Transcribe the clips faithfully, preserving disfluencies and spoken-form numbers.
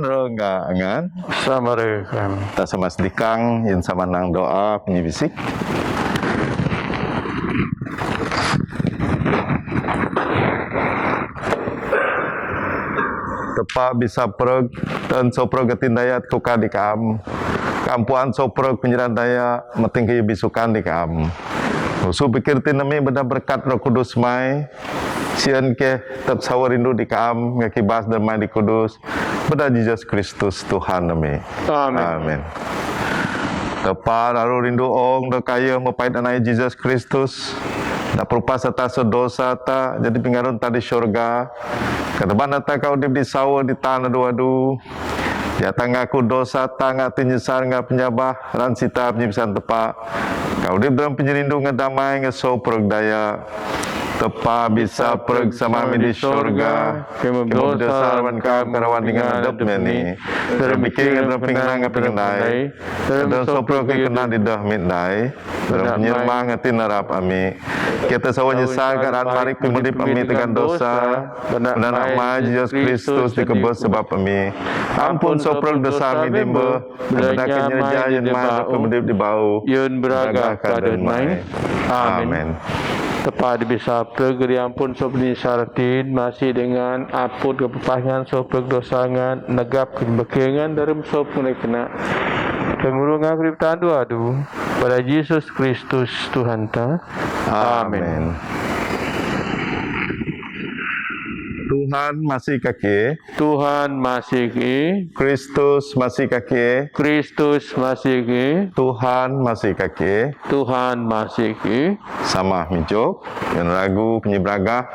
Rengga ngan. Sama rengga. Ta sama sdikang, yun sama nang doa, pnyi bisik. Tpa bisa preg, tơn sopreg ka tindaya tuka di kam. Kampuan sopreg pnyiran daya, mating kayu bisukan di kam. Usu pikir tinami bada berkat Roh Kudus mai, sian ke tep sawa rindu di kam, nga kibas dermai di Kudus, bada Jesus Kristus Tuhan nami. Amin. Amin. Tpa raru rindu ong da kaya mapait anai Jesus Kristus, da perupas atas dosa ta, jadi pingarun ta di syurga, ka deban ta ka udip di sawa di tana dua du, ya tanga ku dosa tanga tinyesar nga penyabah, ran sita penyibisan tpa, ka udip dalam penyirindu nga damai nga sopreg daya. Tpa bisa preg sama mi di syurga, kema dosa wan kam karawan dengan adep meni. Terbiking dalam pingnang pingnai. Dalam sopreg kena di dah midai. Dalam nyermang ati narap ami. Kita sawa nyesal ka ran marik pemudip ami tegan dosa. Benar nama Jesus Kristus dikebus sebab ami. Ampun sopreg dosa mi dimba. Benda nyerja yun mai pemudip di bau. Yun beragah kadun mai. Amin. Tpa di bisa preg di ampun sopreg ni saratin masih dengan aput kepepahngan sopreg dosa ngan negap kebekengan dalam sopreg kena. Pengurungan kriptan dua du. Pada Jesus Kristus Tuhan ta. Amin. Tuhan masih kaki. Tuhan masih ki. Kristus masih kaki. Kristus masih ki. Tuhan masih kaki. Tuhan masih ki. Sama mijok, yang ragu penyibraga.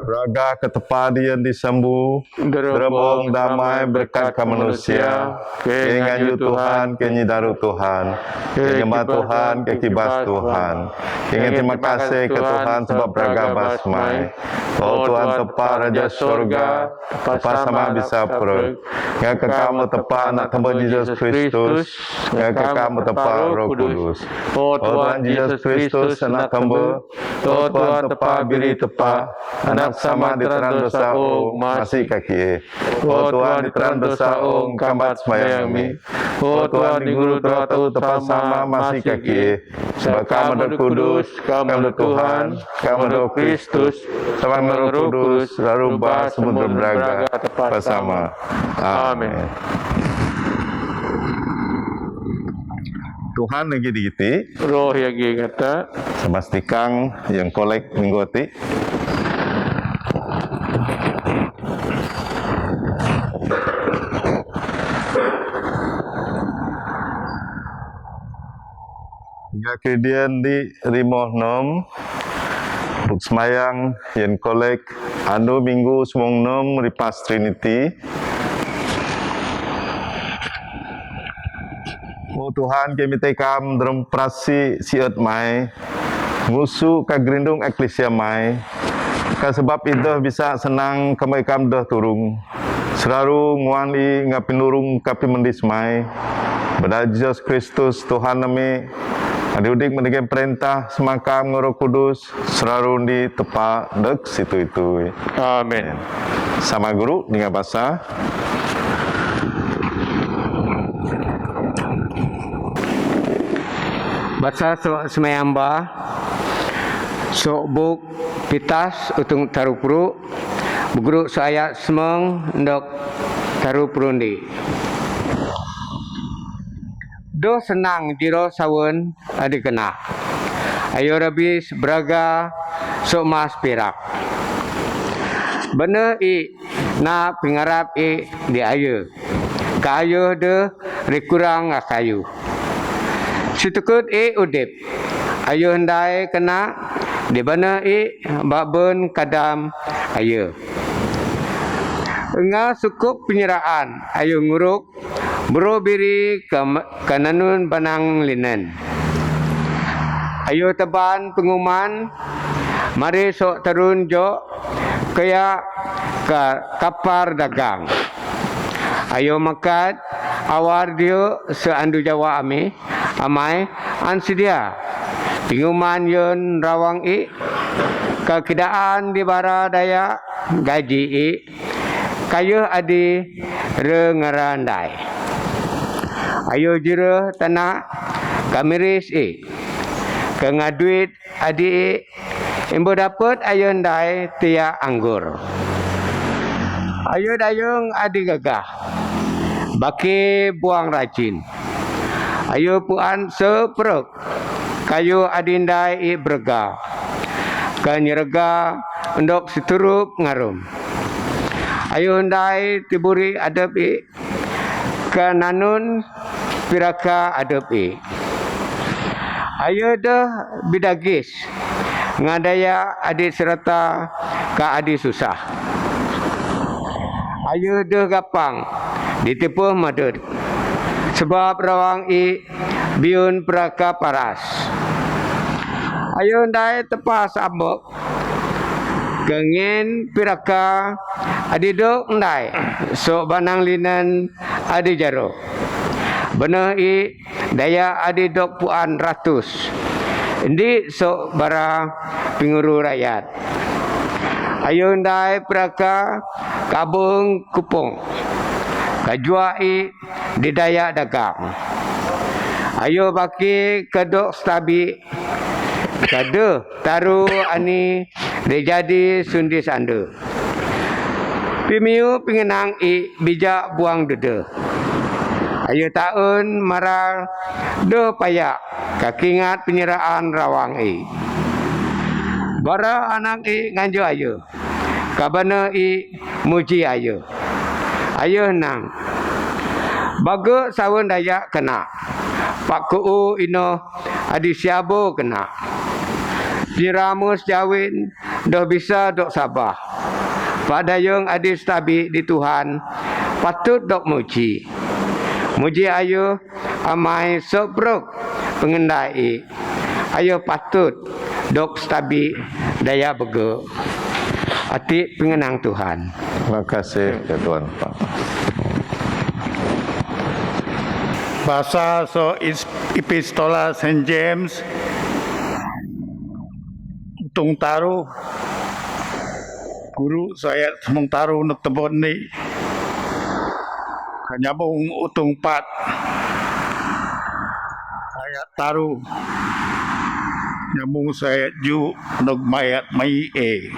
Raga ketepadian disembuh. Derobong damai berkat ke manusia. Ke nganyu Tuhan, ke nyidaru Tuhan. Ke nyembah Tuhan, ke kibas Tuhan. Ke ngan terima kasih ke Tuhan sebab raga bas mai. Oh Tuhan tpa raja surga, tpa sama bisa preg. Nga ke kam tpa anak tamba Jesus Kristus. Nga ke kam tpa Roh Kudus. Oh Tuhan Jesus Kristus anak tamba. Oh Tuhan tpa biri tpa. Anak sama di teran dosa ong masih kaki. Oh Tuhan di teran dosa ong kambat semayang mi. Oh Tuhan di guru doa tu tpa sama masih kaki. Sebab kam ada kudus, kam ada Tuhan, kam ada Kristus, kam ada Roh Kudus, lalu bah semudra beraga tpa sama. Amin. Tuhan lagi digiti. Roh lagi kata. Sama sdikang yang kolek minggu ti. Nga kedian di rimoh nom, put semayang, yen kolek, anu minggu semong nom, ripas Trinity. Oh Tuhan, kemi tekam dalam prasi siat mai. Ngusu ka gerindung eklesia mai. Ka sebab idah bisa senang kami kam dah turung. Seraru nguan i ngapi nurung kapi mendis mai. Bada Jesus Kristus Tuhan nami. Adi udik menegem perintah semakam ngoro kudus. Seraru di tepa dek situ itu. Amin. Sama guru dengan bahasa. Basa so semayang ba so buk pitas utung taru puru buguru so ayat semeng ndok taru puru ndi. Do senang jiro sawen adi kena. Ayo rabis beraga so mas pirak. Bene i na pingarap i di ayo. Ka ayo de rikurang akayu. Situkut i udip. Ayo ndai kena di bana i babun kadam ayo. Nga sukup penyeraan ayo nguruk bro biri ke, ke nanun banang linen. Ayo teban penguman mari sok terun jok kaya ka kapar dagang. Ayo makat awar dio seandu jawa ami amai ansidia. Pinguman yon rawang i Ka kidaan di bara Dayak gaji i, kayuh adi rengara ndai. Ayu jureuh tanak ka miris i, ka ngaduit adi i, imbu dapet ayu ndai tiak anggur. Ayu dayung adi gagah, baki buang rajin. Ayu puan seprek, kayu adi ndai i berga, ka nyerega ndok siturup ngarum. Ayu ndai tiburi adep i, ka nanun piraka adep i. Ayu deh bidagis, ngadaya adi sereta ka adi susah. Ayu deh gapang ditipuh madut, sebab rawang i biun peraka paras. Ayu ndai tepas ambok, ka ngen piraka adi dok ndai, sok banang linen adi jarok. Beneh i Dayak adi dok puan ratus, indi sok bara penguru rakyat. Ayu ndai piraka kabung kupung, ka juak i di Dayak dagang. Ayu baki ka dok setabi, ka deh taru ani dijadi sundi sande. Pimiu pingenang i bijak buang dede. Ayu taun maral deh payak, ka kingat penyeraan rawang i. Bara anak i nganju ayu, ka bana i muji ayu. Ayu nang. Bagu saun Dayak kena, pak kuu ino adi siabu kena. Piramus jawin deh bisa dok sabah. Pak dayung adi setabi di Tuhan, patut dok muji. Muji ayu amai seprek pengendai i. Ayu patut dok setabi Dayak bege. Ati pengenang Tuhan. Terima kasih ke Tuhan. Basa so is-, Epistola Saint James, utung taru, guru, so ayat sembung taru nuk tebon ni. Ka nyambung utung pat, ayat taru, nyambung so ayat ju, nuk ma ayat mai e.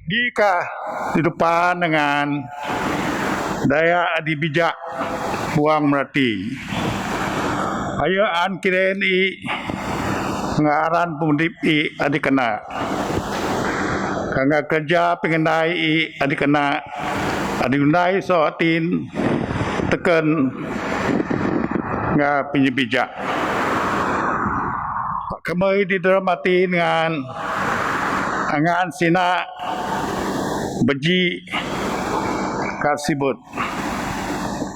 Dika didupan dengan Dayak adi bijak buang merati. Ayu an kiren i ngaran pemudip i adi kena. Ka nga kerja pengendai i adi kena, adi undai so atin teken nga penyebijak. Kamai di dalam atin ngan angan sina beji ka sibut.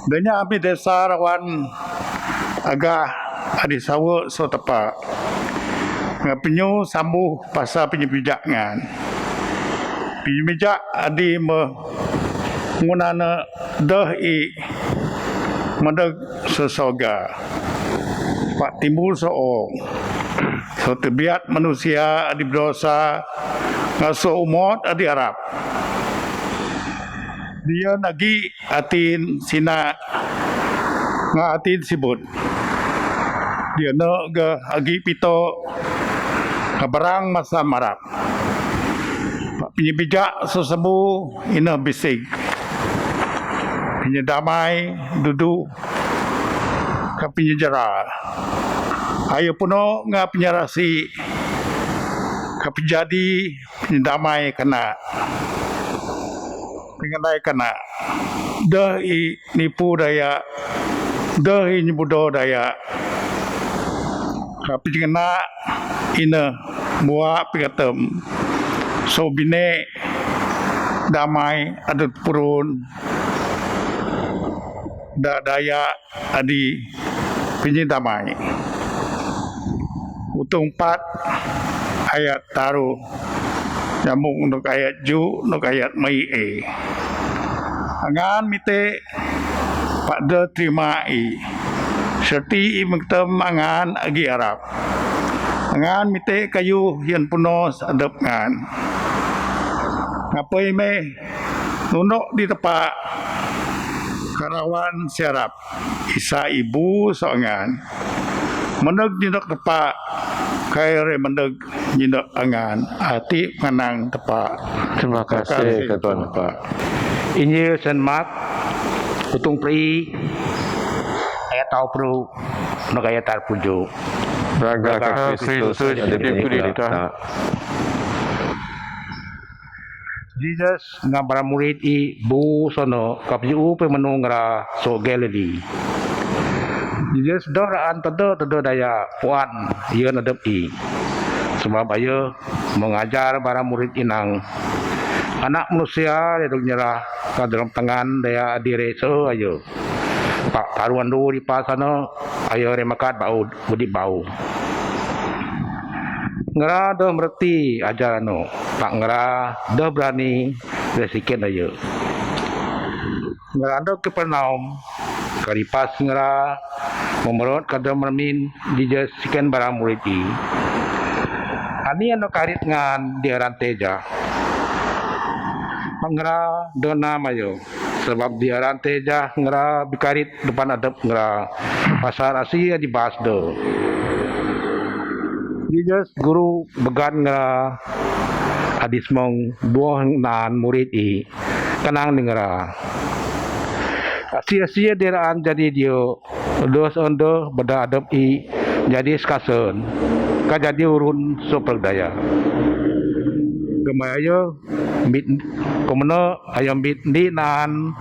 Denya ami desa rawan aga adi sawa so tepa. Nga penyu sambuh pasal penyebijak ngan. Penyebijak adi me ngunana deh i madeg sesoga. Pak timbul so ong. So tebiat manusia adi berdosa, nga so umot adi arap. Dia nagi atin sina nga atin sibut. Dia ne ga agi pito ka barang masa marap. Pak penyebijak sesebu ina bisik. Penyedamai dudu ka penyejera. Ayu puno nga penyerasi ka penjadi penyedamai kena. Pengendai kena. Deh i nipu Dayak, deh i nyebudo Dayak. Ka penyengena ina buak pengatem. So bine damai adut purun da Dayak adi penyedamai. Utung pat ayat taru nyambung nuk ayat ju nuk ayat mai e. Angan mite pak de terima i. Serti i mengtem angan agi arap. Angan mite kayu hien puno sa adep ngan. Ngapai me nuno di tepa karawan siarap isa ibu so angan. Meneg nyinok tepa kai re meneg nyinok angan ati panang tepa. Terima kasih ke Tuhan Pak. Injil Saint Mark, utung pri ayat tau pru, nok ayat tar puju. Raga Kristus, di pirita. Jesus ngan para murid i bu sono kapju pe menung ra so Galili. Jesus dor an tedo tedo daya puan ia nadep i. Sebab ayo mengajar para murid inang. Anak manusia dia dok nyerah ka dalam tangan daya adire so ayo. Pak paruan du di pasano ayo re makat bau budi bau. Ngera deh mereti ajar anu. Pak ngera deh berani resikin ayo. Ngera deh Kapernaum karipas ngera memerot kada mermin di je siken barang murid i. Ani anu karit ngan di aran teja. Pak ngera deh nama ayo. Sebab di aran teja ngera bikarit depan adep ngera pasar asia di bas do. Jesus guru began ngera adis mong buah nan murid i kanang di ngera. Asia-asia diraan jadi dio dos ondo beda adep i jadi sekasen ka jadi urun so perdaya. Gemaya yo mit komno ayam bit di nan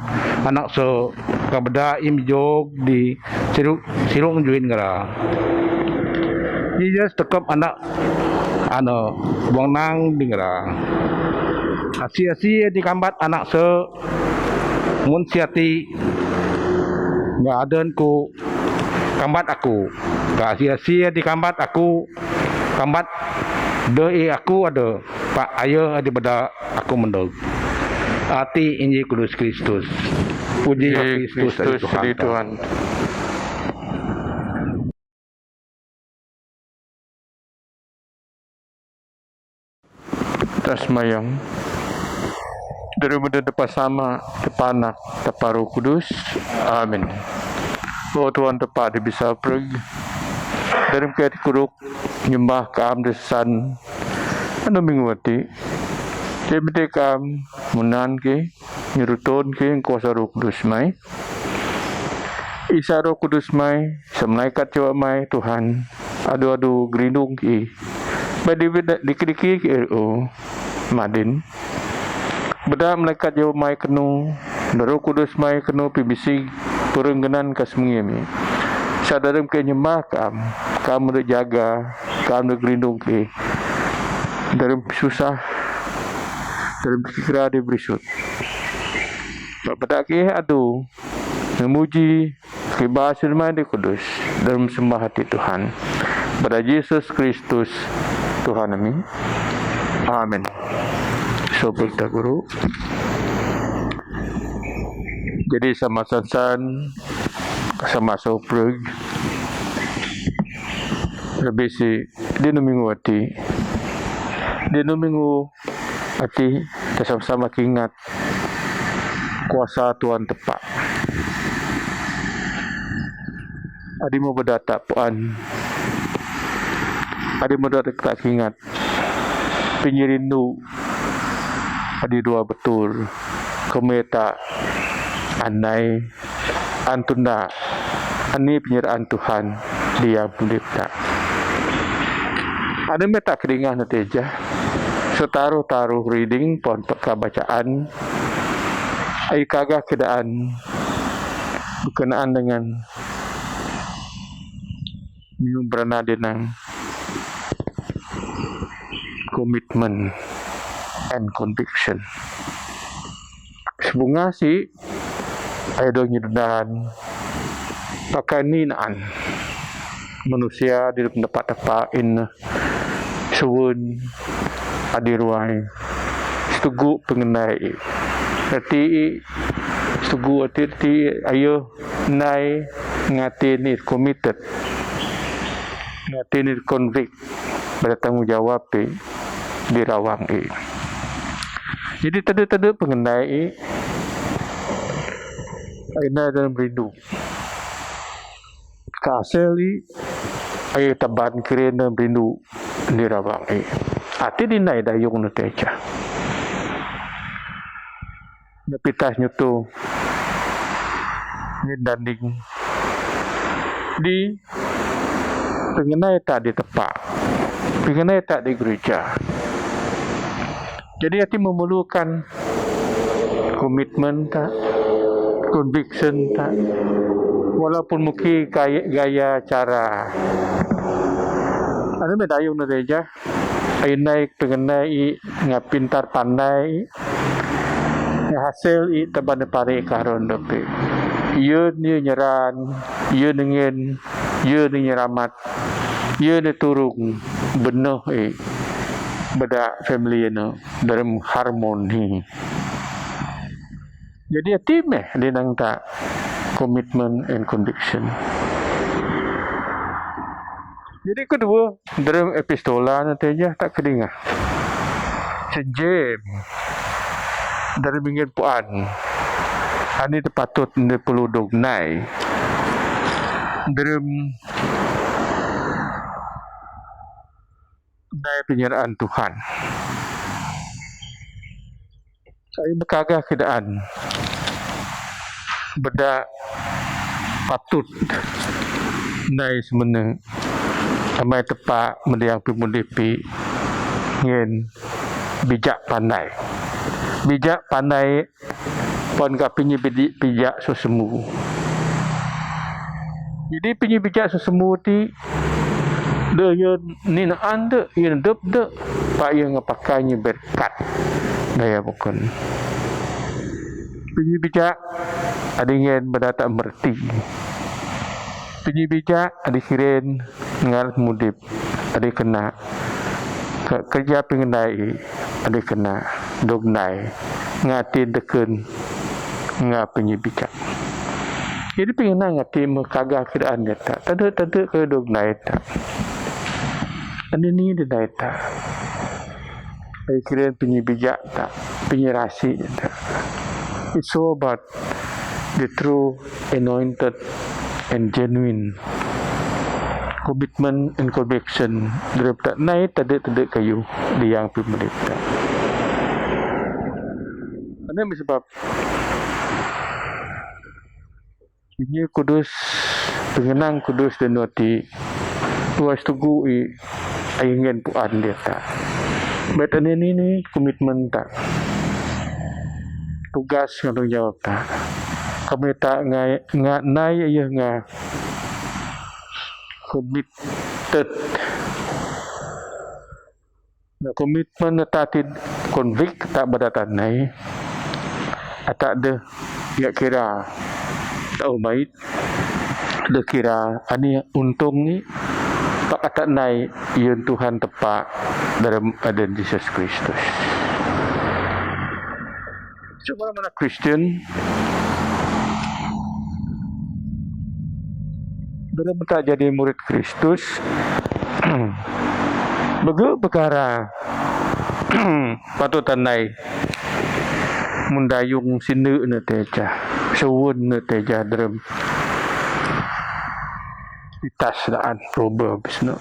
anak so kabeda im jog di siruk sirung juin ngera. Jesus tekep anak ano buang nang di ngera. Asi-asi di kambat anak so mun siati nga aden ku kambat aku. Nga asi-asi di kambat aku kambat de i aku ada. Pak ayo adi beda aku mendog. Ati Injil Kudus Kristus. Puji Kristus di Tuhan. Tasmayang. Dari benda depa sama, depa anak, depa Roh Kudus. Amin. O Tuhan tepa di bisa preg. Dari mketi kuruk nyembah kaam desan. Anu minggu ati. Jadi mite kaam munan ke nyeruton ke kuasa Roh Kudus mai. Isa Roh Kudus mai, semlaikat jawa mai Tuhan. Adu-adu gerindung ke. Badi beda dikit-dikit ke o madin. Beda malaikat jawa mai kenu, Roh Kudus mai kenu pibisi purung genan ka semengi mi. Sadarim ke nyembah kaam, kaam de jaga, kaam de gerindung ke. Darim susah, darim kikira di berisut. Beda ke adu, memuji, kiba sirmai di kudus, darim sembah ati Tuhan. Pada Jesus Kristus, Tuhan ami. Amin. Sobat kita guru. Jadi sama sansan, sama sopreg. Lebih si di nu minggu ati. Di nu minggu ati, kita sama-sama kingat kuasa Tuhan tepa. Adi mau berdata puan. Adi mau berdata kita kingat. Pinyirindu. Adi dua betul. Kemeta anai antunda ani penyeraan Tuhan dia pulipta. Anu meta keringan teja. Setaruh-taruh reading pon peka bacaan. Ai kaga kedaan berkenaan dengan minggu berana denang commitment and conviction. Sebunga si ayo dong nyedunan pakai ni naan manusia di pendapat apa in suun adi ruai setugu pengenai reti setugu ati reti ayo nai ngati ni committed. Ngatini convict, bada tanggung jawab di, di Rawang i. Jadi tadi-tadi pengenai i, ai nai dalam rindu. Ka asel i, ai taban kire dalam rindu di Rawang i. Ati di nai dayung na teja. Nyepitas nyutu. Nyin danding. Di pengenai tak di tepak. Pengenai tak di gereja. Jadi ati memerlukan komitmen tak, conviction tak. Walaupun mungkin gaya, gaya cara. Anu me dayung na teja. Ai nai pengenai i nga pintar pandai i, nga hasil i taban pare karon dope. Yun, yun nyeran, yun nengin, yun nyeramat, yun turung, benuh i, bada family no, dalam harmoni. Jadi ati meh di nang tak commitment and conviction. Jadi kedua, dalam epistola na teja tak kedinga. Sejem. Dalam ingin puan. Ani tepatut ni perlu dognai. Dalam nai penyeraan Tuhan. Ai mekagah keadaan. Beda patut nai semena. Amai tepak mendiang pi mudipi ngen bijak pandai. Bijak pandai pon ka pinyi bidi-, bijak sesemu. Jadi pinyi bijak sesemu ti de yun ninaan de, yun dep de, pa yun ngapakai nyi berkat. Daya bukan. Pinyi bijak adi ngen bada tak merti. Pinyi bijak adi kiren ngal mudip adi kena. Ke-, kerja pengendai adi kena dognai ngati deken nga pinyi bijak. Jadi pengendai ngati mekagah keadaan nyata. Tade-tade ke dognai tak. Ani ni di dai tak. Ai kiren pinyi bijak tak, pinyi rasi tak. It's all about the true anointed and genuine commitment and conviction. Dalam tak nai tade-tade kayu di yang pemerintah. Ana sebab Injil Kudus, pengenang Kudus dan wati tuas tugu i ai ngen puan dia tak. Bet ani ni, ni komitmen tak. Tugas ngan tanggung jawab tak. Kami tak ngai, nga, nai ayah nga committed. Na komitmen na tak ti convict tak bada tanai. Atak deh ya kira tak umait deh kira ani untung ni tak atak nai yun Tuhan tepak dalam adan Jesus Kristus. Cuma mana Kristian belum tak jadi murid Kristus, bege pekara patut tanai mundayung sinde ne teja, sewun ne teja derem itas daan Proverbs ne.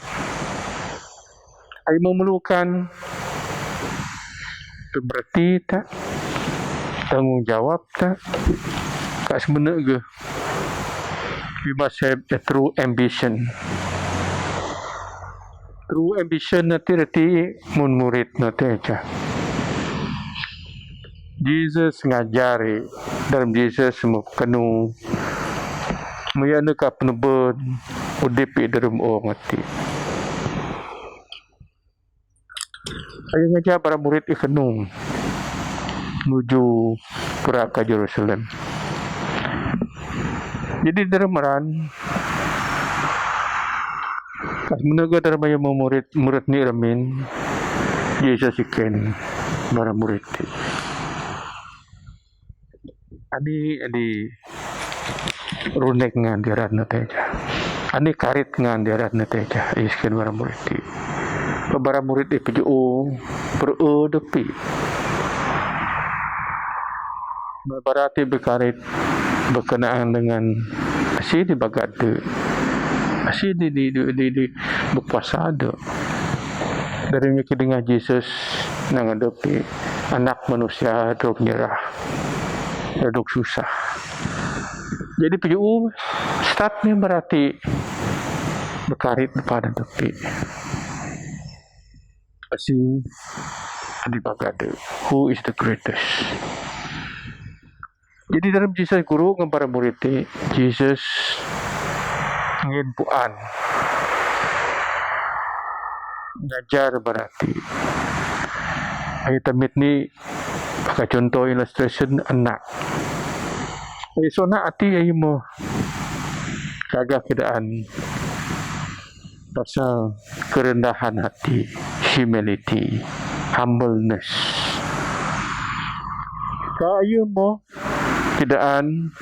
Ai memerlukan pemerhati tak, tanggung jawab tak, ka semena ge. We must have a true ambition. True ambition nanti reti mun murid nanti aja. Jesus ngajari dalam Jesus mukenu muyane ka penebun udip i dalam o ngati. Ayu ngajar para murid i kenung nuju pura ka Jerusalem. Jadi dalam ran kas menaga dalam ayu murid murid ni ramin Jesus iken para murid. Ani, ani runek ngan di ran teja. Ani karit ngan diaran nete ja, isken bara murid ti. Bara murid ti paju, oh, per, eh, depi. Bara ti bekarit berkenaan dengan asi di bagade. Asi di, di, di, di, di bekuasa de. Dari miki dengan Jesus nang depi, anak manusia drop nyerah. Drop susah. Jadi paju start ni berarti bekarit pada depi. Asi di bagade. Who is the greatest? Jadi dalam Jesus guru ngan para murid ti, Jesus ngen puan ngajar berarti. Ai tamit ni pakai contoh illustration anak. Ai sona ati ai mo kaga keadaan pasal kerendahan hati, humility, humbleness. Ka ayu mo keadaan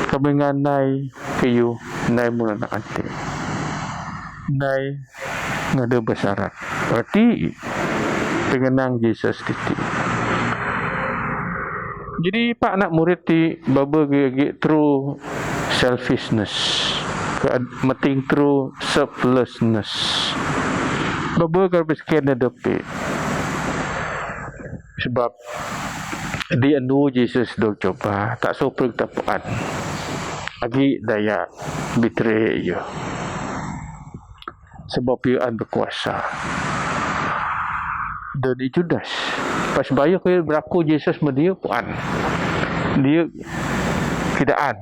kemengan nai kayu nai mula na ati. Nai ngada besarat. Berarti pengenang Jesus titi. Jadi pak anak murid ti baba gi, gi true selfishness. Ke meting true selflessness. Baba garbage can depi. Sebab di anu Jesus do coba tak soprek tapuan. Agi daya betray ya. Sebab ia an berkuasa. Dan di Judas. Pas bayu ke beraku Jesus media puan. Dia keadaan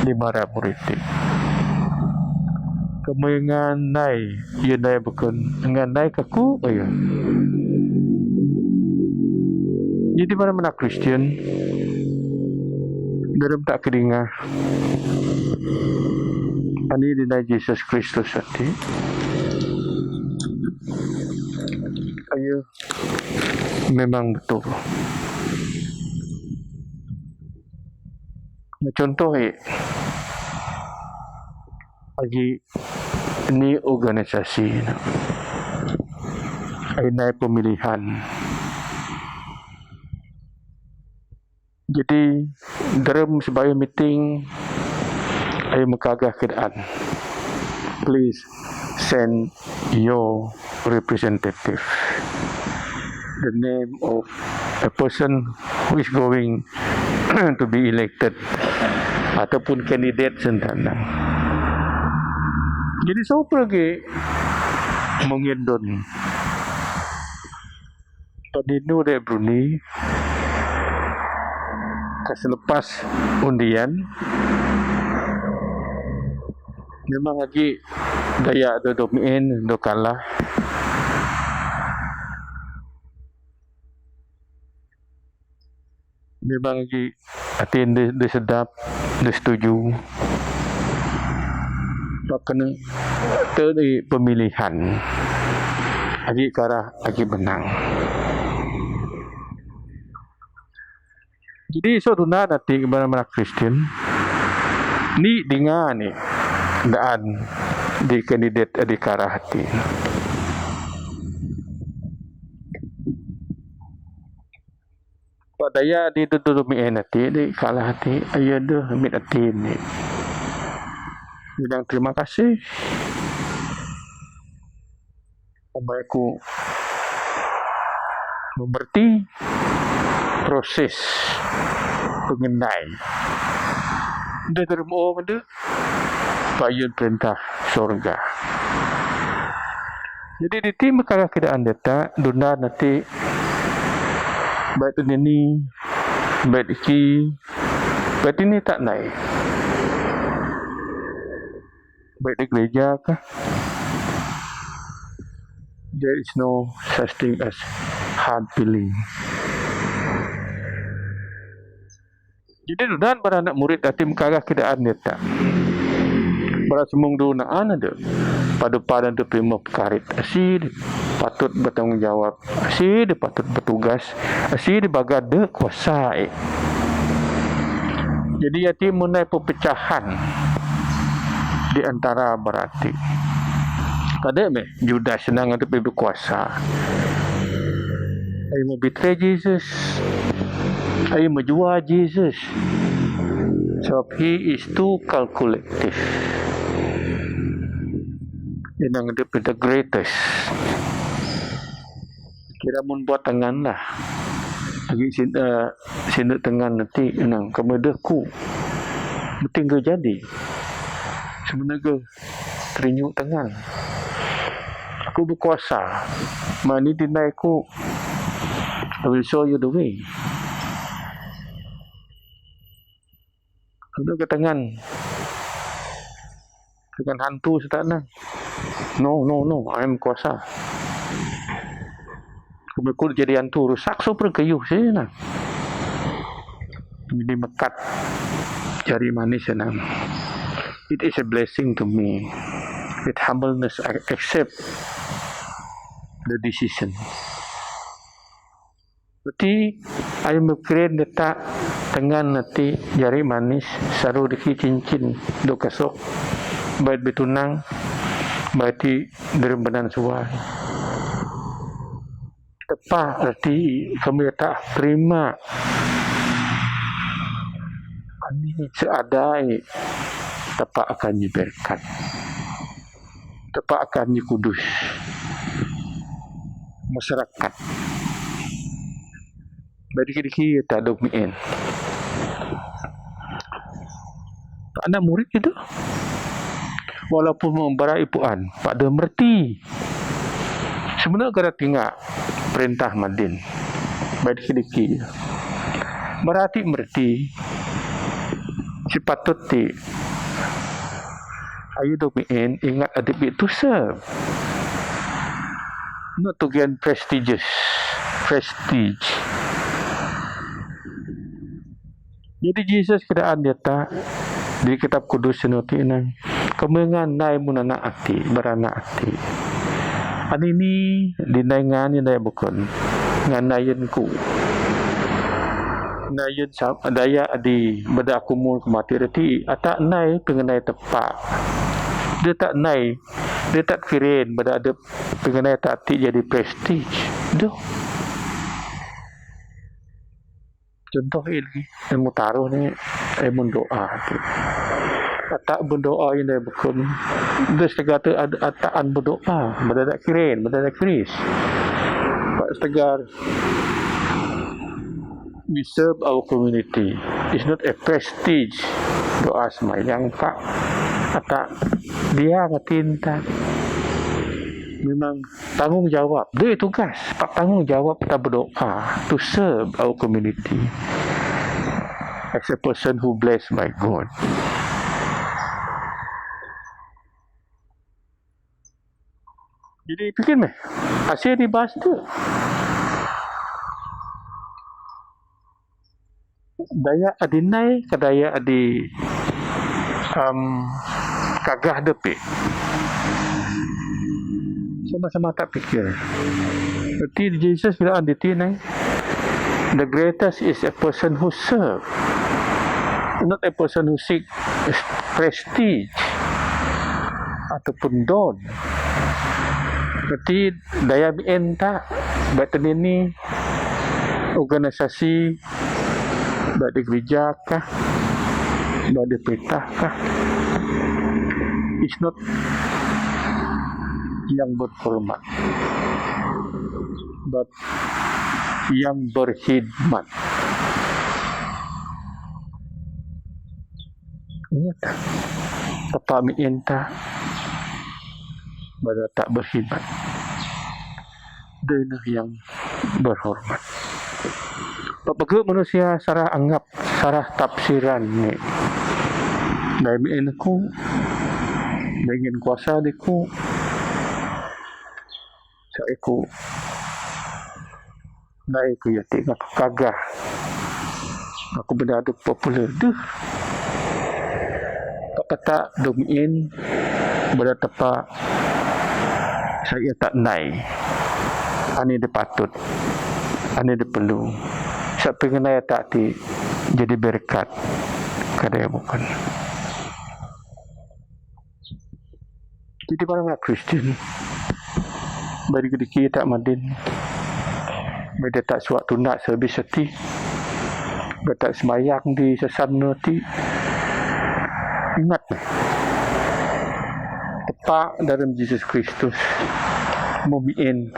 di mara murid ti. Kemengan nai, ia nai bukan ngan nai kaku ya. Jadi mana mana Kristian dalam tak kedinga. Ani di nai Jesus Kristus ati. Ayo, memang betul. Contoh eh, agi ni organisasi, ai nai pemilihan. Jadi dalam sebagai meeting, ai mekagah keadaan. Please send your representative. The name of a person who is going to be elected ataupun kandidat sentana. Jadi siapa lagi mengendon Padinu de Bruni ka selepas undian memang agi daya do domiin do kalah. Memang agi atin de, de sedap, de setuju. Pakena tadi pemilihan agi karah agi menang. Jadi so tuna nanti kepada mana Kristian ni dinga ni daan di kandidat di karah hati. Pak daya di tu tu mi en hati di kalah hati ayo de mit hati ni. Bilang terima kasih. Umai ku memerti proses pengenai. Dah terima dah payun perintah sorga. Jadi di ti mekara kira andeta dunda nanti baik tu nini baik iki baik ini tak naik. Baik di gereja kah? There is no such thing as hard feeling. Jadi dunan para anak murid ati mekara keadaan dia tak. Para semung dunan ada. Pada-pada tu pima pekarit. Asi patut bertanggung jawab. Asi dia patut bertugas. Asi dia bagade kuasa. Jadi ati menai perpecahan. di antara barati. Kadè meh Judas nang adep berkuasa. Ayu ma-betray Jesus. Ayu ma-jua Jesus. Sebab he is too calculative. Inang adep the greatest. Kira mun buat tangan lah. Lagi sin, eh, sine tangan nanti inang kemedeh ku. Betinggal jadi. Sebenarnya terinjuk tangan. Aku berkuasa. Mani dinai ku. I will show you the way. Kedua ke tangan. Dengan hantu setanah. No, no, no. I am kuasa. Kemekul jadi hantu rusak so perkeyuh sih nah. Ini mekat jari manis senang. It is a blessing to me. With humbleness, I accept the decision. Berarti ayu mekren detak tangan nanti jari manis saru deki cincin do kasok bait betunang bait ti derem benan suai. Tepa reti kami tak terima. Ani seadai tepa akan nyi berkat. Tepa akan nyi kudus. Masyarakat. Bagi diki tak dok mien. Anak murid itu. Walaupun membara ipuan, pada merti. Sebenarnya kada tinggal perintah madin. Bagi diki. Berarti merti. Sepatut ti. Ayu dok mien ingat adep itu se. Not to gain prestigious. Prestige. Jadi Jesus kedaan dia tak di kitab kudus senuti nang kemengan nai mun anak ati, beranak ati. Anini dinai ngan ni dai bukun. Ngan nayen ku. Nayen daya di beda aku mun kemati reti atak nai pengenai tepa. Dia tak nai, dia tak kirin beda ada pengenai tak ti jadi prestige. Duh. Contoh ini, ilmu taruh ni, ilmu doa tu. Atak berdoa ini bukan. Dia setegah tu ada atak an berdoa, berada kirin, berada kiris. Pak setegah, we serve our community. It's not a prestige. Doa semayang pak. Atak dia ngatin tak. Memang tanggungjawab. Dia tugas. Pak tanggungjawab kita berdoa to serve our community. As a person who blessed by God. Jadi pikir meh, asyik dibahas tu. Daya adinai ke daya adi um, kagah depe. Sama-sama tak pikir. Berarti Jesus bilang aditi nai, the greatest is a person who serve, not a person who seek prestige ataupun don. Berarti daya bi enta, baik tenini organisasi, baik di gereja kah, baik di perintah kah, is not yang berhormat, but yang berkhidmat. Ingat, tepa mi enta bada tak berkhidmat. Dena yang berhormat. Pepege manusia sarah anggap, sarah tafsiran ni. Dai mi en ku, dai ngen kuasa di ku. Sa iku. Nai ku ya ti ngaku kagah. Aku benda tu popular duh. Pakata dom in benda tepa saya tak nai. Ani dipatut. Ani diperlu. Sa pengenai tak ti jadi berkat. Kada ya bukan. Jadi, para Kristian, bagi dikit tak madin, bagi tak suatu nak service hati, bagi tak sembahyang di sesan hati. Ingat, tepa' dalam Yesus Kristus, mumi'in.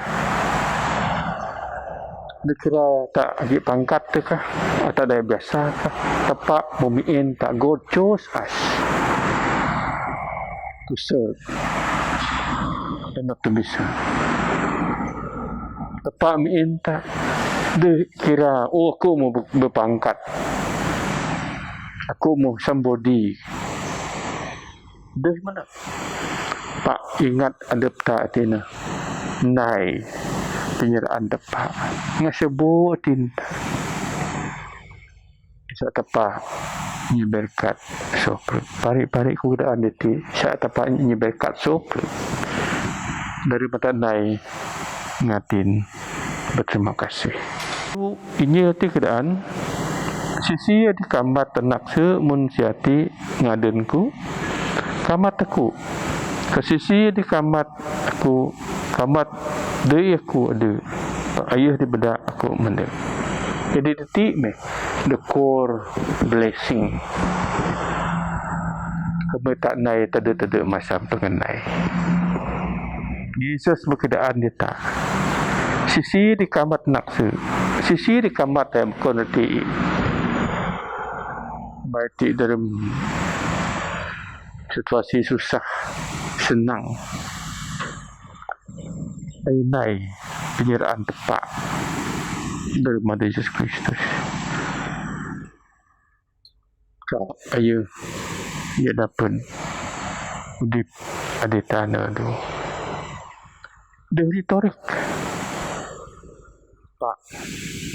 Dikira tak agi pangkat tu kah, atau daya biasa kah, tepa' mumi'in tak God chose us to serve and not to be served. Tepa' mi'in tak dikira, oh, aku mau be-, berpangkat, aku mau somebody. Deh mana? Pak, ingat adep ta atina. Nai, penyeraan tepa'. Ngasubu atin. Sa' tepa' nyi berkat soplut. Pari-pari ku keadaan diti. Sa' tepa' nyi berkat soplut. Dari mata nai ngatin. Berterima kasih. Ini arti keadaan. Sisi adi kambat tenak se mun siati ngaden ku. Kambat aku. Ke sisi adi kambat aku, kambat dei aku ada. Ayuh di bedak aku mende. Jadi, detik meh, the core blessing. Kami tak nai tede-tede masa pengenai. Yesus berkedaan dia tak. Sisi di kambat nak se. Sisi di kambat yang bukan reti. Baik ti dalam situasi susah, senang. Ai nai penyeraan tepa' dari mada Yesus Kristus. Ka ayu, ia dapat udip adi tana tu. Deh retorik. Pak,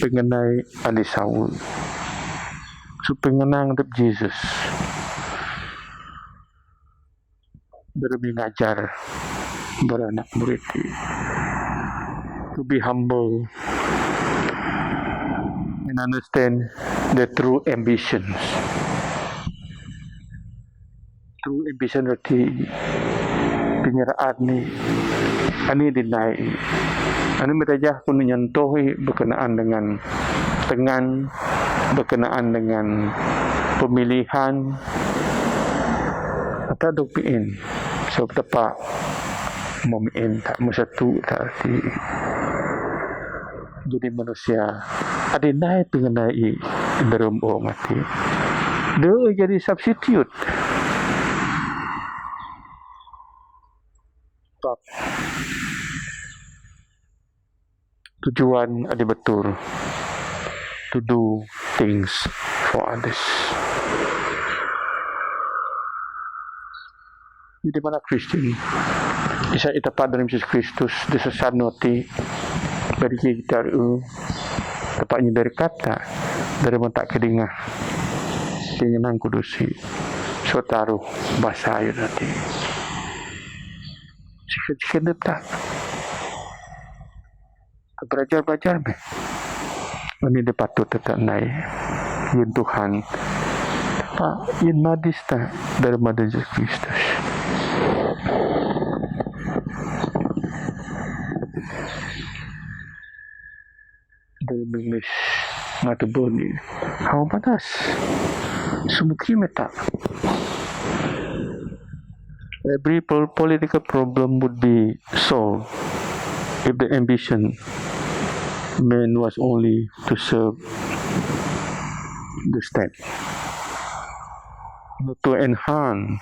pengenai adi Saul. Su pengenang dep Yesus. Beri mengajar beranak murid to be humble and understand the true ambitions. True ambition reti penyeraan ni, ani dinai, ani merajah pun nyentuhi berkenaan dengan tengan, berkenaan dengan pemilihan, atau duk pi'in. Sebab tepa' mumi'in tak mesatu tak arti. Jadi manusia adi nai pengenai dalam orang ati. Dia jadi substitute. Tujuan adi betul to do things for others. Jadi mana Kristian? Isa ita padri Yesus Kristus di sesan noti bagi kita, eh, tepa' nyi berkat tak dari mentak kedingah. Keinginan kudusi. So taruh bahasa ayu nanti. Sikit-sikit tak. Belajar-belajar meh. Ini dia patut tetak nai. Yun Tuhan. Pak, yun madis tak dari mada Yesus Kristus. Dari English ngatu boni. How panas. Sumuki meta. Every pol-, political problem would be solved if the ambition man was only to serve the state, not to enhance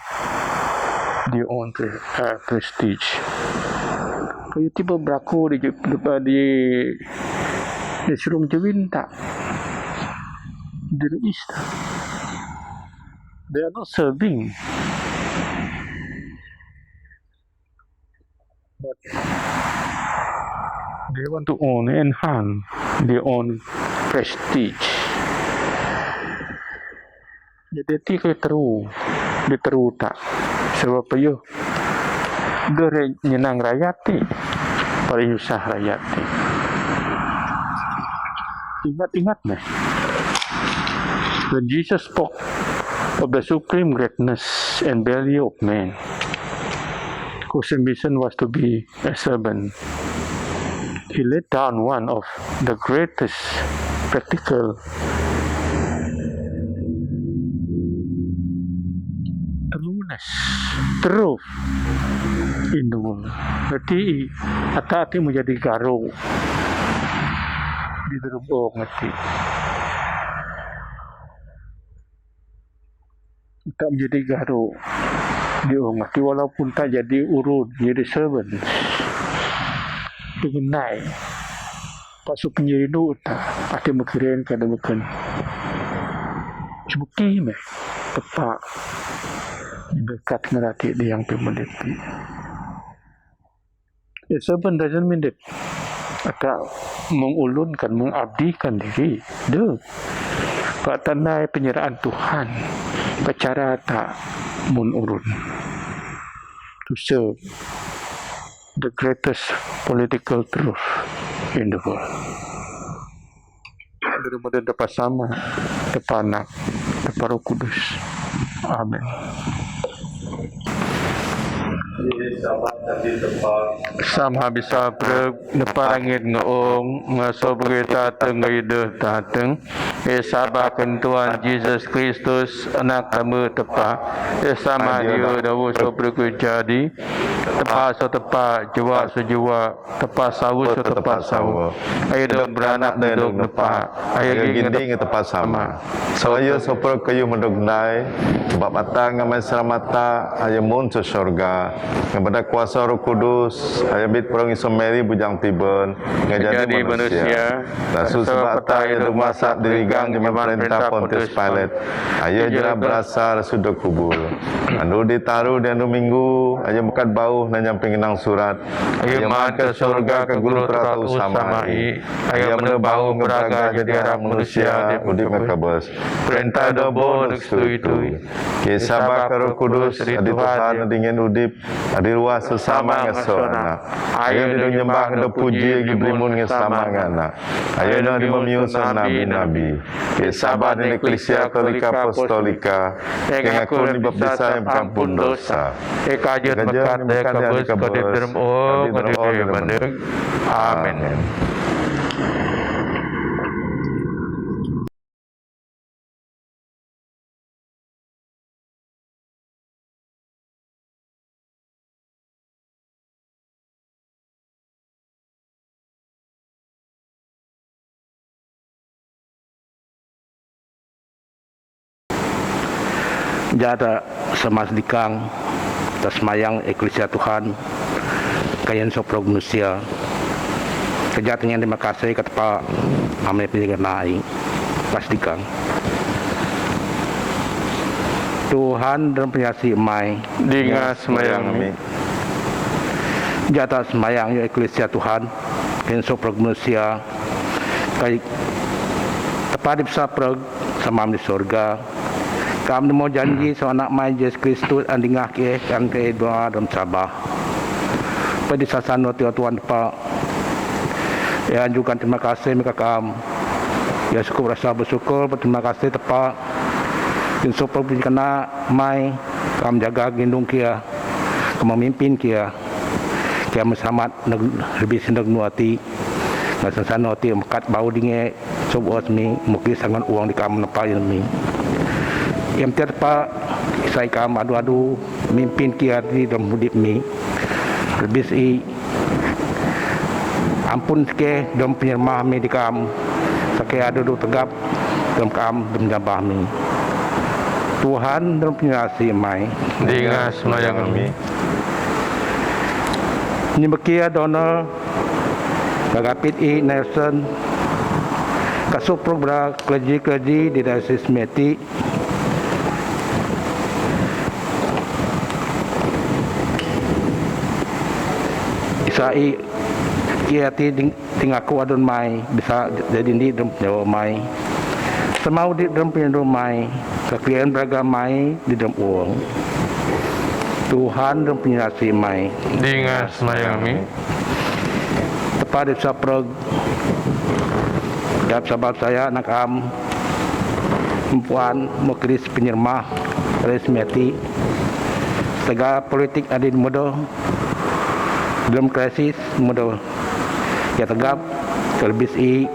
their own pre-, uh, prestige. Kayu tiba beraku di, di, di, di serung jawin tak? Di rais tak? They are not serving. But they want to own, enhance their own prestige. Jadi ti ke teru, di teru tak. Sebab apa yo? Gere nyenang rakyat ti, paling susah rakyat ti. Ingat-ingat meh. When Jesus spoke of the supreme greatness and value of man, whose ambition was to be a servant. He laid down one of the greatest practical trueness, truth in the world. Berarti, ata' ti menjadi garo di dalam orang hati. Tak menjadi garo di orang hati, walaupun tak jadi urun, jadi servant. Pengenai. Pak su penyirindu ta, ati mekiren ka demikian. Sebuki meh, tepat. Berkat ngerati di yang pemedit. Ya, servant doesn't mean that ata' mengulunkan, mengabdikan diri. Deh. Pak tandai penyerahan Tuhan. Pak cara tak mun urun. To serve the greatest political truth in the world. Daripada Bapa Sama, Bapa Anak, Bapa Roh Kudus. Amin. Sama bisa prek, Bapa langit ngeong, ngaso bagi tateng, ngaideh tateng. E saba ken Tuhan Jesus Kristus, Anak tama tepa. E sama dia dawu so prek jadi. Tepa so tepa, jua so jua. Tepa sawa so tepa sawa. Ayo dong beranak dong tepa. Ayo ginding tepa sama. So ayo so prek kayu medok ndai. Sebab ata ngamai selamata, ayo mun so sorga. Ngepada kuasa Roh Kudus, ayo bit perong iso Mary bujang tiben. Ngajadi manusia. Rasu sebab ata ayo dong masak dirigang di perintah Pontius Pilate. Ayo jera berasa rasu dong kubur. Andu ditaru di andu minggu, ayo mekat bauh nanyang pingenang surat. Ayo maan ke sorga ke gulu teratu sama i. Ayo mene bauh ngebraga jadi anak manusia di udip ngekebes. Perintah dobo nukstu itu. Ke saba ke Roh Kudus, adi Tuhan dingin udip, adi ruah sesama ngeso anak. Ayo dong nyembah dong puji, agi berimun ngesama ngana. Ayo dong dimemiu nabi-nabi. Ke saba di Eklisia Katolika Apostolika. Ke ngaku ni baptisa yang pengampun dosa. Ke kajut mekat deh kabus kodi derem o ngodi meneng. Amin. Jata sama sedikang, ta semayang Eklisia Tuhan, kayan so prognosia. Kejat nyan terima kasih ke tepa amai penjaga nai. Pas dikang. Tuhan dan penyasi mai. Dinga semayang mi. Jata semayang yo Eklisia Tuhan, kayan so prognosia. Kai tepa di pesa prog sama di sorga. Kam nemo janji so anak mai Jesus Kristus an dingah ke an ke doa dom sabah. Pedi sasan no tio Tuhan tepa. Ya anjukan terima kasih mika kam. Ya sukup rasa bersyukur, berterima kasih tepa. Insuk pun kena mai kam jaga gindung kia, kam memimpin kia. Kia mesamat neg-, lebih sindeg nuati. Ngasan sano ti mekat bau dinge. Sob os mi, mukli sangon uang di kam napa ilmi. Yam tiat pa, isai kam adu-adu, mimpin ki ati dom hudip mi. Lebis i, ampun seke dom penyermah mi di kam. Sake adu du tegap, dom kam, dom jabah mi. Tuhan, dom penyerasi mai. Dinga semayang mi. Nyemekia Donald, Gagapit i Nelson, kasupruk bra klergi-klergi di Diocese Meti. Isai ki ati ding-, tingaku adun mai, bisa jadi ndi drum nyawa mai. Semau di drum pindu mai, keklian beraga mai, di drum uang. Tuhan drum penyasi mai. Dinga semayang mi. Tepa di saprog. Dap sabab saya anak am. Empuan mukris penyermah. Resmeti. Tega politik adin mudo. Drum crisis mudo ya tegap terbis i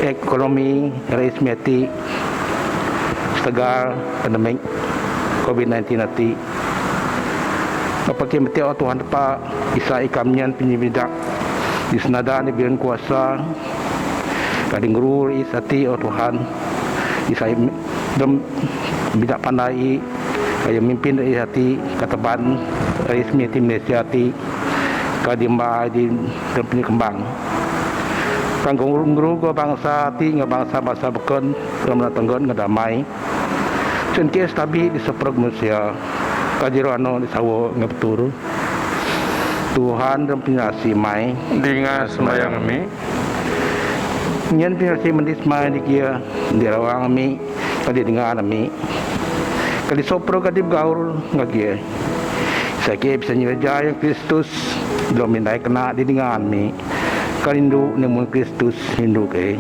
ekonomi rais meti setegal pandemik covid nineteen ati. Apa ki meti o Tuhan tepa isa ikam nyan pinyi bidak di senada ni biun kuasa kadi ngru rais ati o Tuhan isa im-, drum bidak pandai i kaya mimpin rais ati kateban rais meti Malaysia ati kadi mba di drum pinyi kembang. Kang ngru ngru ko bangsa ati nga bangsa bangsa bekon drum na tenggon nga damai. Sen ke stabi di seprok manusia kajiro ano di sawo nga betul. Tuhan drum pinyi asi mai. Dinga sembayang ami. Nyan pinyi asi mendis mai di kia di rawang ami kadi dinga ami kadi sopro kadi gaul nga kia. Sake bisa nyiraja yang Kristus drum mindai kena di dinga ami karindu ni mun Kristus rindu ke.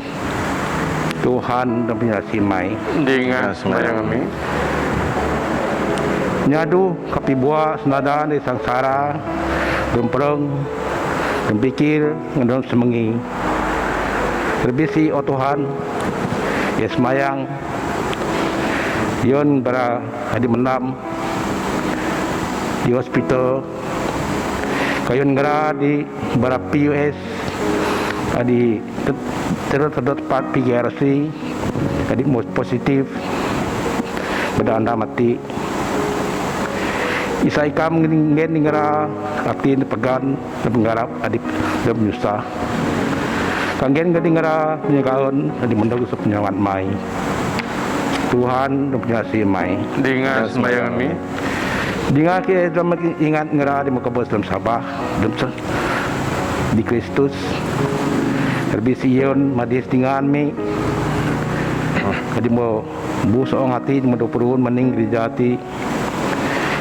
Tuhan drum pinyi asi mai. Dinga sembayang ami. Nyadu kapi bua senada di sangsara drum pereng drum pikir ngendom semengi. Terbisi o Tuhan ya semayang yon bara hadi menam di hospital kayun ngera di bara P U S adi ter ter ter tepat P G R C adi positif bedanda mati. Isa ikam ngen ngera ati ni pegan dan penggarap adi dan menyusah. Kanggen ngedi ngera penyagaun adi mendog sepenyawan mai. Tuhan drum pinyi asi mai. Dinga sembayang ami. Dinga ke drum ingat ngera di mekebes drum sabah drum di Kristus. Terbisi ion madis dinga ami. Kadi mo bu seong ati mo do perun maning gereja ati.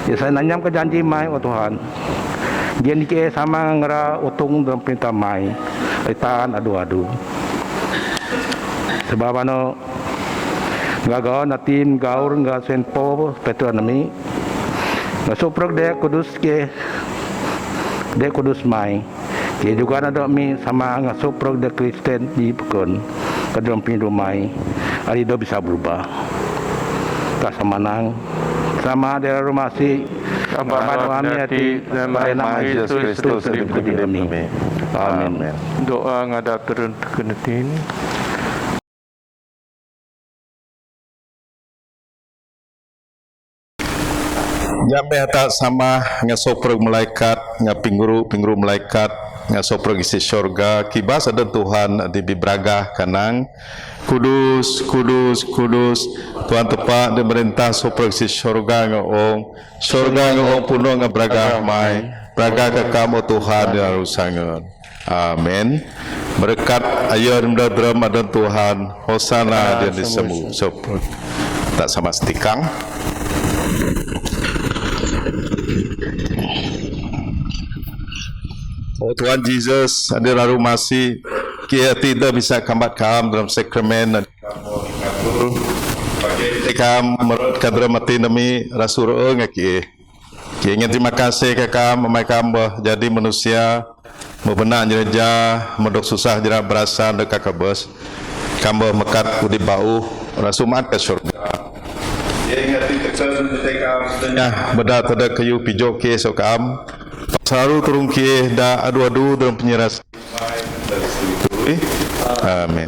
Ya saya nanyam ke janji mai o Tuhan. Dia nike sama ngera utung drum pinta mai. Itan adu adu. Sebab ano Nga gaon atin gaur nga senpo Petro nami. Nga suprok de kudus ke de kudus mai. Ke juga na do mi sama nga suprok de Kristen di pekon. Kedrom pindu mai. Ari do bisa berubah. Ta sama nang. Sama de rumasi. Abah kami ati dan Yesus Kristus di pekon. Amin. Doa ngadap turun kenetin. Nyambe hata sama nga soprok malaikat, nga pinguru, pinguru malaikat, nga soprok isi syurga, kibas adan Tuhan di bibragah kanang, Kudus, kudus, kudus, Tuhan tepa di merintah soprok isi syurga nga ong, syurga nga ong puno nga bragah mai, bragah ka kam o Tuhan di lalu sangun. Amin. Berkat ayun drum adan Tuhan. Hosana di semu. Sop. Tak sama setikang. O Tuhan Jesus, adi lalu masih kia tidak bisa kambat kam dalam sakramen. Kam merut kadra mati nami rasur ngaki. Ki ingin terima kasih ka kam, amai kam bah jadi manusia, mabena jereja, madok susah jera berasa deka kabes. Kam bah mekat udip bau, rasu maat ka syurga. Ki ingin teka teka kam, beda tada kayu pijok ke so kam. Saru turung ke da adu-adu dalam penyeras. Amin.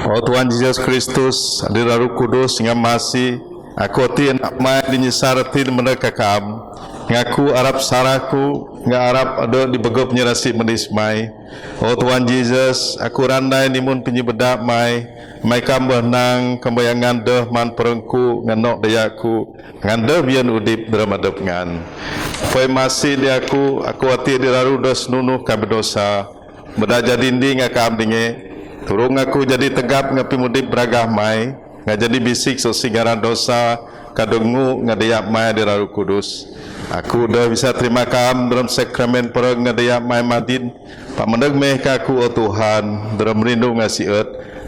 O Tuhan Jesus Kristus, adi lalu kudus nga masih, aku ati anak mai di nyisar ati di meneka kam. Ngaku arap saraku, nga arap ado di begop nyerasi medis mai. O Tuhan Jesus, aku randai nimun penyebeda mai. Mai kam bah nang, kambayangan deh man perengku, nganok dayaku. Ngan deh bian udip dera madep ngan. Poi masih di aku, aku ati di lalu dos nunuh ka bedosa. Beda jadi ndi nga kam dinge. Turung aku jadi tegap nga pimudip bragah mai. Nga jadi bisik so singaran dosa. Ka dengu nga dayap mai di lalu kudus. Aku deh bisa terima kam dalam sakramen pereng nga dayap mai madin. Pak mendeg meh ka aku o Tuhan. Dalam rindu nga siet.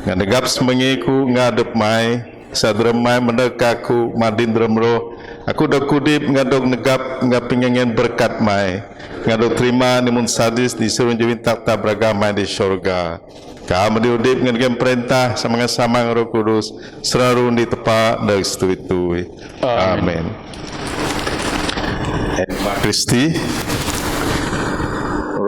Nga negap semengiku nga adep mai. Sadrem mai mendek aku madin drem roh, Aku dok hidip ngan dok negap ngan pinggan berkat mai. Ngan dok terima ni mun sadis di surung jawin tak tak beragam mai di syurga. Ka'am adil hidip ngan gem perintah sama ngan sama ngan Roh Kudus, selalu di tepa dek setui-tui. Amin. Amin. Emma Christi.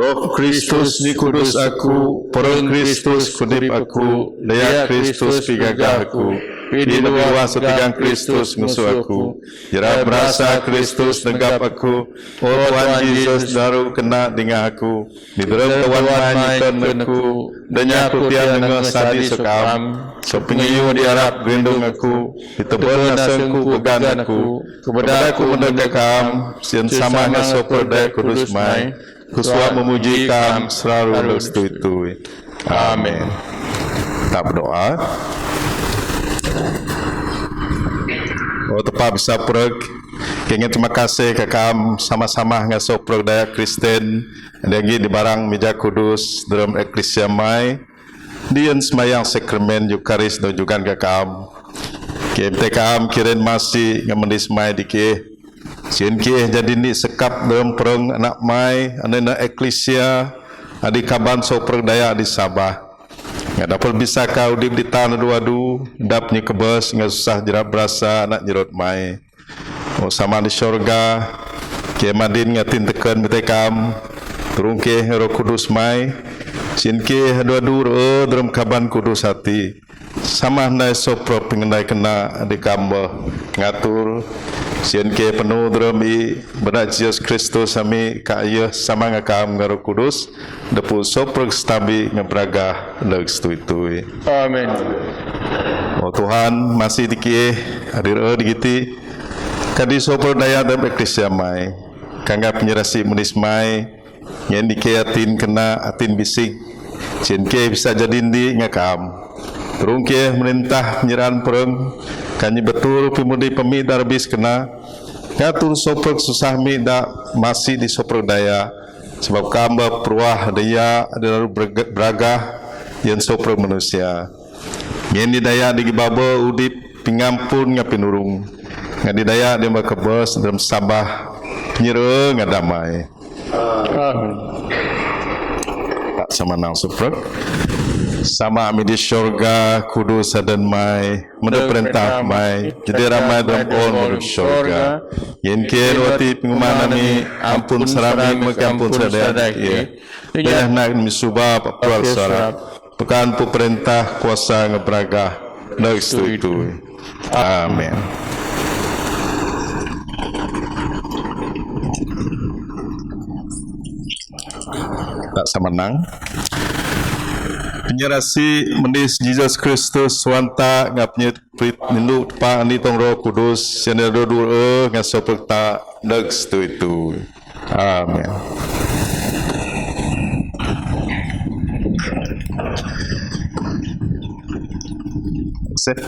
Roh Kristus ni kudus aku, pereng Kristus kudip aku, daya Kristus pigagah aku, pi di dua sepigang Kristus ngusu aku, jerap berasa Kristus negap aku, O Tuhan Jesus daru kena dingah aku, di dalam Tuhan mai nyutan aku, danya aku tiang nengah sadi sekam, so pengiyu di arap gerindung aku, di tebel nasengku began aku, kepada aku mendeka kam, sian sama ngan so perdaya kudus mai, kusuak memuji kam selalu dek setui-tui. Amin. Kita berdoa. O Tepa bisa perek, kengin terima kasih ke kam sama-sama ngan so perdaya Kristen, lagi di barang meja kudus dalam eklesia mai, di en sembahyang sakramen Eukaris dan juga ke kam. Kem te kam kiren masih ngan mendis mai di ke. Sian ke jadi ni sekap dalam pereng anak mai, anena eklesia, adi kaban so perdaya di Sabah. Ngan dapur bisa ka udip di tanah dua du, dap ni kebes ngan susah jerap berasa anak nyerot mai. O sama di syurga, ke madin ngan tin teken mite kam, turung ke Roh Kudus mai, sian ke dua du re dalam kaban kudus hati. Sama nai so pro pengendai kena di kam ngatur, sian ke penuh dalam i bena Jesus Kristus ami ka iya sama ngan kam ngan Roh Kudus, depu so pro stambi ngan beragah dek setui-tui. Amin. O Tuhan, masih di ke hadir di giti, kadi so perdaya dalam eklesia mai, kangga penyerasi menis mai, ngan di ke atin kena atin bisik, sian ke bisa jadi ndi ngan kam. Turung ke merintah penyerahan pereng, kanyi betul pemudi pemi darbis kena, ngatur so pro susah mi da masih di so perdaya, sebab kam ba peruah daya di lalu berge-, beragah, yang so pro manusia. Ngan di daya di gibaba udip, pingampun ngan pinurung. Ngan di daya di ba kebes dalam Sabah, penyera ngan damai. Amin. Tak sama nang suprek. Sama ami di syurga, kudus adan mai, meda perintah mai, jadi ramai dalam ol meda syurga. Yen ke roti penguman ami, ampun serami, maka ampun sadai. Daya nak mi suba, pak prual sarap. Pekan pu perintah kuasa ngan beragah dek setui-tui. Amin. Tak sama nang. Penyerasi menis Jesus Kristus suanta ngap nyet prit nindu tepa ni tong Roh Kudus, sian dua du re ngan so pekta dek setui-tui. Amin. Sip.